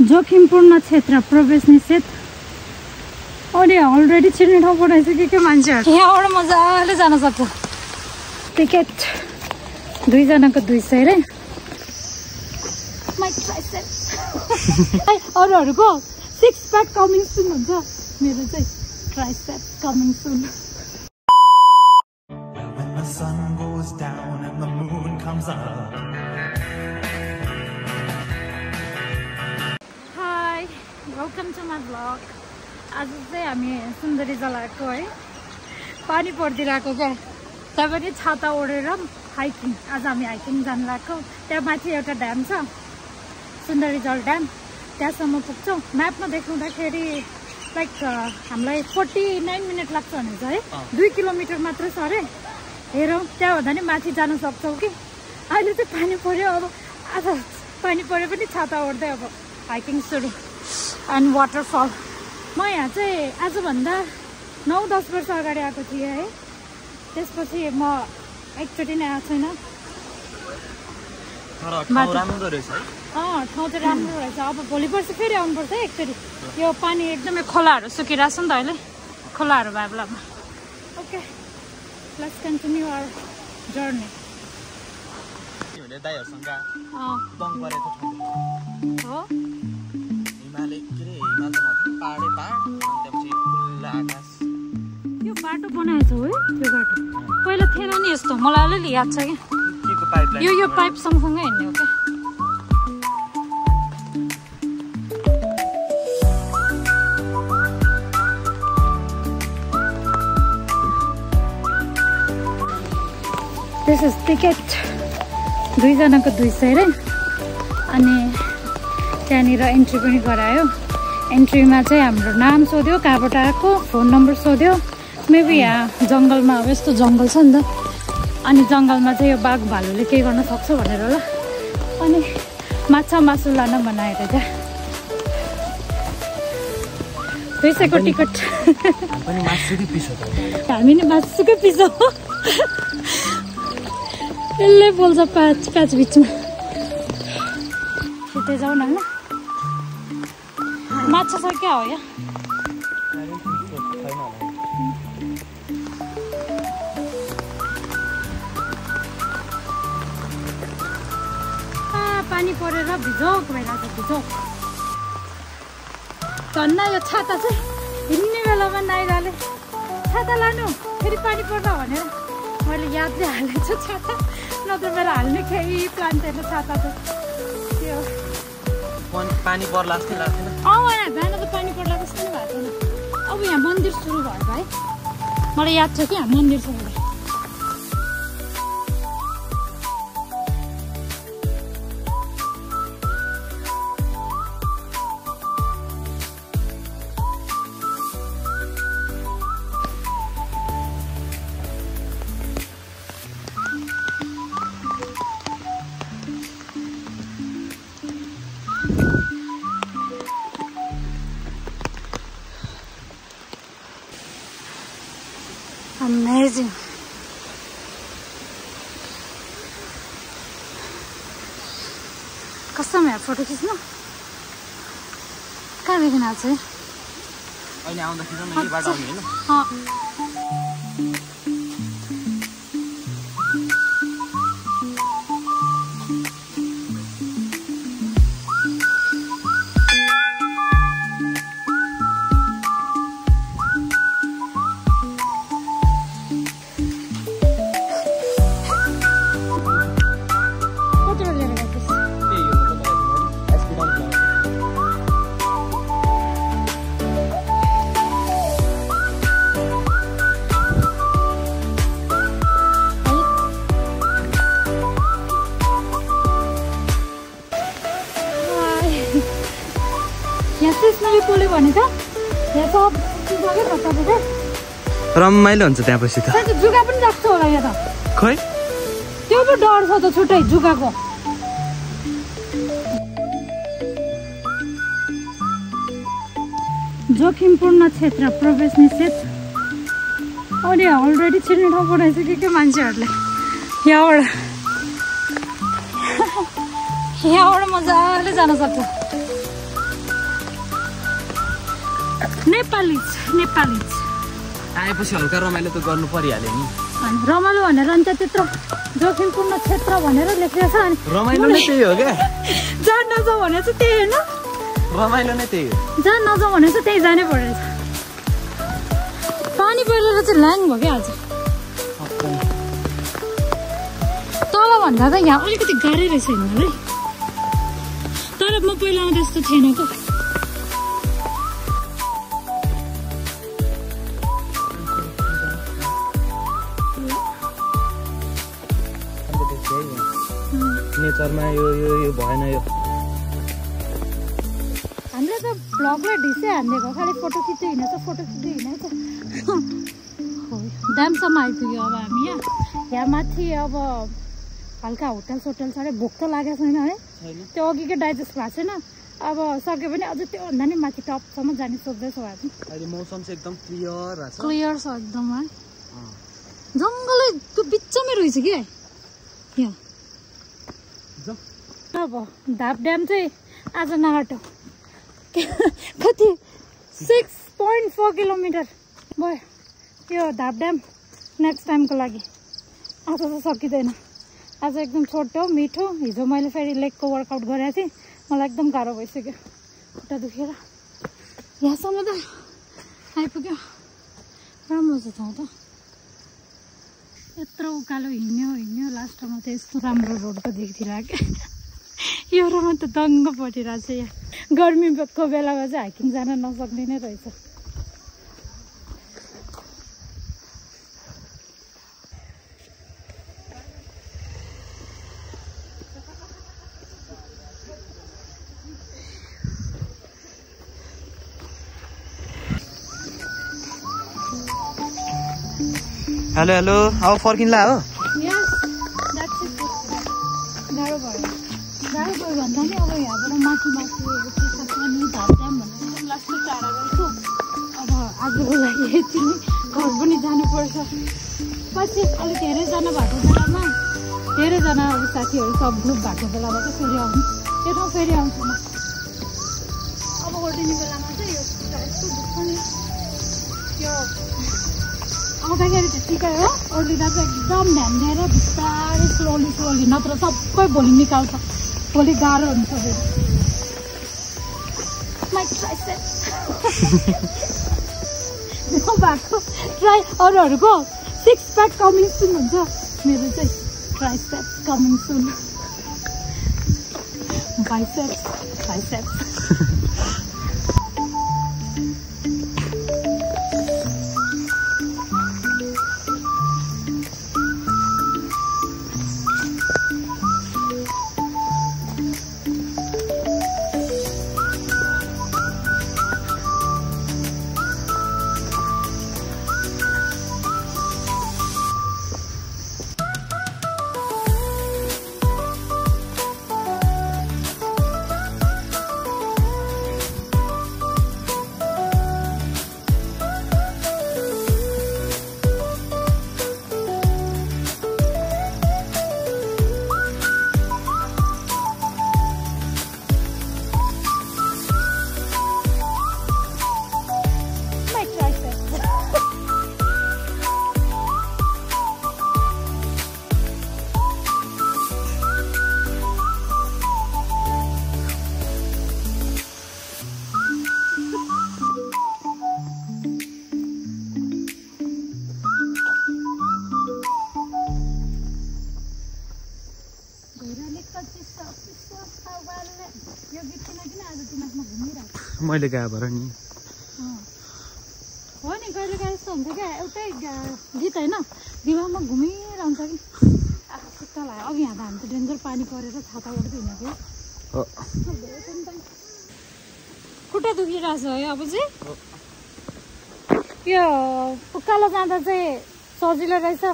जोखिमपूर्ण क्षेत्र प्रवेश निषेध। अरे अलरेडी छिर्ने ठाउँ पठाइसक्यो के मान्छेहरू। यहाँबाट मजाले जान सक्छ। टिकट 2 जनाको 200 रे। अरूहरूको 6 प्याक कमिङ सुन हुन्छ, मेरो चाहिँ tricep coming soon. Hi, welcome to my blog. आज चाहिँ हामी सुन्दरी जलाएको है, पानी परिदिरहेको क्या, त्यहाँ पनि छाता ओढेर हाइकिङ। आज हामी हाइकिङ जानु लागेको। त्यहाँ माथि एउटा ड्याम छ, सुन्दरी जल ड्याम, त्यहाँसम्म पुग्छौँ। म्यापमा देखाउँदाखेरि लाइक हामीलाई 49 मिनट लाग्छ भनेको छ है। 2 किलोमिटर मात्र छ अरे। हेरौँ त्यहाँ भन्दा नि माथि जान सक्छौँ कि। अहिले चाहिँ पानी पऱ्यो, अब आज पानी पऱ्यो पनि छाता ओढ्दै अब हाइकिङ सुरु। And waterfall. म यहाँ चाहिँ आजभन्दा 9-10 वर्ष अगाडि आएको थिएँ है। त्यसपछि म एकचोटि नै आएको छैन। ठाउँ चाहिँ राम्रो रहेछ। अब भोलि पर्सि फेरि आउनुपर्छ है एकचोटि। यो पानी एकदमै खोलाहरू सुकिरहेको छ नि त अहिले, खोलाहरू भए बेलामा। Okay, let's continue our journey. यो बाटो बनाएछ हो, यो बाटो पहिला थिएन नि यस्तो, मलाई अलिअलि याद छ क्या। यो पाइप सँगसँगै हिँड्ने हो क्या। दिस इज टिकट 2 जनाको 200 रे। अनि त्यहाँनिर एन्ट्री पनि गरायो। एन्ट्रीमा चाहिँ हाम्रो नाम सोध्यो, कहाँबाट आएको, फोन नम्बर सोध्यो। मेबी यहाँ जङ्गलमा अब यस्तो जङ्गल छ नि त, अनि जङ्गलमा चाहिँ यो बाघ भालुले के गर्न सक्छ भनेर होला। अनि माछा मासु लान बनाएर त्यहाँ 200 को टिकट। हामी नि मासुकै पिस हो। यसले बोल्छ प्याच बिचमा। छिटै जाउँ न। माछा छ क्या हो यहाँ? पानी परेर भिजोक भइरहेको छ, भिजोक। धन्न यो छाता चाहिँ हिँड्ने बेलामा नाइराले छाता लानु, फेरि पानी पर्छ भनेर मैले याद चाहिँ हालेको छु छाता। नत्र मेरो हाल्ने केही प्लान थिएन छाता त। त्यो पानी पर्ला जस्तो लाग्दैन। बिहान त पानी पर्ला जस्तो नि भएको थिएन। अब यहाँ मन्दिर सुरु भयो है, मलाई याद छ कि यहाँ मन्दिर छ भनेर। Amazing. कस्तो यहाँ फोटो खिच्नु? कहाँदेखि आएको छ? अहिले आउँदाखेरि यही बाटो आउने हैन? रमाइलो हुन्छ त्यहाँपछि त। जुगा पनि राख्छ होला यहाँ त। खै त्यो पो डर छ त छुट्टै जुगाको। जोखिमपूर्ण क्षेत्र प्रवेश निषेध। अरे अलरेडी छिर्ने ठाउँ पठाइसक्यो के मान्छेहरूले। यहाँबाट मजाले जान सक्छ। नेपाली आएपछि हल्का रमाइलो त गर्नु परिहाल्यो नि अनि रमाइलो भनेर अनि त्यत्रो जोखिमपूर्ण क्षेत्र भनेर लेखेको छ अनि रमाइलो नै त्यही हो क्या जहाँ नजाऊ भने चाहिँ त्यही होइन रमाइलो नै त्यही हो जहाँ नजाऊ भने चाहिँ त्यही जानै पर्यो पानी परेर चाहिँ ल्याङ भयो क्या आज तल भन्दा त यहाँ अलिकति गाह्रै रहेछ हिँड्नु है तर म पहिला आउँदा जस्तो थिएन त नेचरमा यो भएन यो हामीले त भ्लगलाई ढिसै हानिदिएको खालि फोटो खिच्दै हिँडेछ ड्यामसम्म आइपुग्यो अब हामी यहाँ माथि अब हल्का होटल सोटल छ अरे भोक त लागेको छैन है त्यो अघिकै डाइजेस्ट भएको छैन अब सक्यो भने अझ त्योभन्दा नि माथि टपसम्म जाने सोच्दैछौँ हामी अहिले मौसम चाहिँ एकदम क्लियर छ एकदम है जङ्गलै त्यो बिचमै रहेछ कि यहाँ अब धाप ड्याम चाहिँ आज नहटो कति 6.4 किलोमिटर भयो यो धाप ड्याम नेक्स्ट टाइमको लागि आज त सकिँदैन आज एकदम छोटो मिठो हिजो मैले फेरि लेगको वर्कआउट गरेको थिएँ मलाई एकदम गाह्रो भइसक्यो खुट्टा दुखेर यहाँसम्म त आइपुग्यो राम्रो छ ठाउँ त यत्रो उकालो हिँड्यो लास्टमा त यस्तो राम्रो रोड त देखिरहेको क्या यो रोडमा त दङ्ग परिरहेको छ यहाँ गर्मीको बेलामा चाहिँ हाइकिङ जान नसक्ने नै रहेछ हेलो अब फर्किँला हो गाह्रो भयो भन्दा नि अब यहाँबाट माथि धाप ड्याम भनेर लास्ट टाढा रहेछ अब आजको लागि यति नै घर पनि जानुपर्छ पछि अलिक धेरैजना भएको बेलामा धेरैजना अब साथीहरू सब ग्रुप भएको बेलामा चाहिँ फेरि आउनु त्यो ठाउँ फेरि आउँछु म अब ओर्लिने बेलामा चाहिँ यो यस्तो दुख्छ नि यो आउँदाखेरि त ठिकै हो ओर्लिँदा चाहिँ एकदम ध्यान दिएर बिस्तारै स्लोली नत्र सबै भोलि निकाल्छ भोलि गाह्रो हुन्छ भएको ट्राई अरूहरूको 6 प्याक कमिङ सुन हुन्छ मेरो चाहिँ ट्राइसेप्स कमिङ सुन बाइसेप्स मैले गाए भएर नि हो नि कहिले कहिले यस्तो हुन्छ क्या एउटै गीत होइन दिमागमा घुमिरहन्छ कि आफू खुट्टा लाग्यो अघि यहाँ त हामी त डेन्जर पानी परेर छाता ओढ्दै हिँडेको खुट्टा दुखिरहेको छ है अब चाहिँ यो उकालो जाँदा चाहिँ सजिलो रहेछ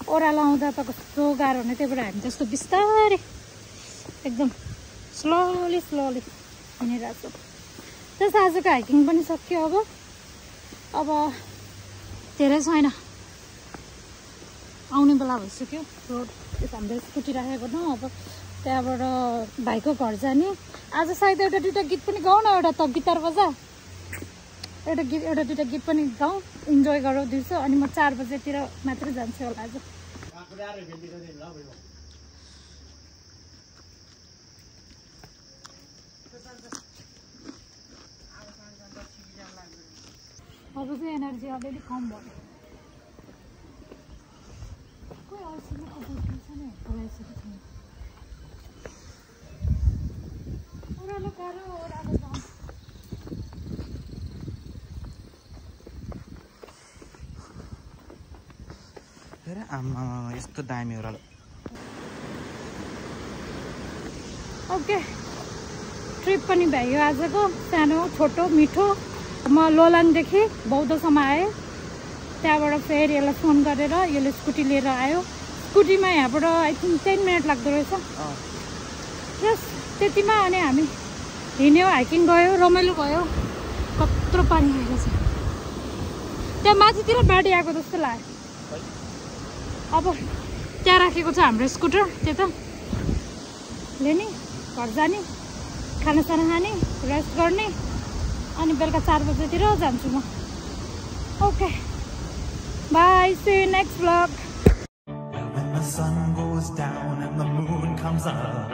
ओह्रालो आउँदा त कस्तो गाह्रो हुने त्यही भएर हामी त्यस्तो बिस्तारै एकदम स्लोली हिँडिरहेको छौँ त्यस आजको हाइकिङ पनि सक्यो अब धेरै छैन आउने बेला भइसक्यो रोड त्यस हामीले स्कुटी राखेको न अब त्यहाँबाट भाइको घर जाने आज सायद एउटा दुईवटा गीत पनि गाउँ न एउटा त गिटार बजा एउटा दुईटा गीत पनि गाउँ इन्जोय गरौँ दिउँसो अनि म 4 बजेतिर मात्र जान्छु होला आज अब चाहिँ एनर्जी अलिअलि कम भयो कोही अल्छीको बुझ्नु छ नि पढाइसकेको छैन ओह्रालो गाह्रो ओह्रालो जाउँ हेर आमा यस्तो दामी ओह्रालो ओके ट्रिप पनि भयो आजको सानो छोटो मिठो म लोलाङदेखि बौद्धसम्म आएँ त्यहाँबाट फेरि यसलाई फोन गरेर यसले स्कुटी लिएर आयो स्कुटीमा यहाँबाट आई थिङ्क 10 मिनट लाग्दो रहेछ जस्ट त्यतिमा अनि हामी हिँड्यो हाइकिङ गयो रमाइलो भयो कत्रो पानी आएको छ त्यहाँ माथितिर बाढी आएको जस्तो लाग्यो अब त्यहाँ राखेको छ हाम्रो स्कुटर त्यता लिने घर जाने खानासाना खाने रेस्ट गर्ने अनि बेलुका 4 बजेतिर जान्छु म okay bye see you next vlog When the sun goes down and the moon comes up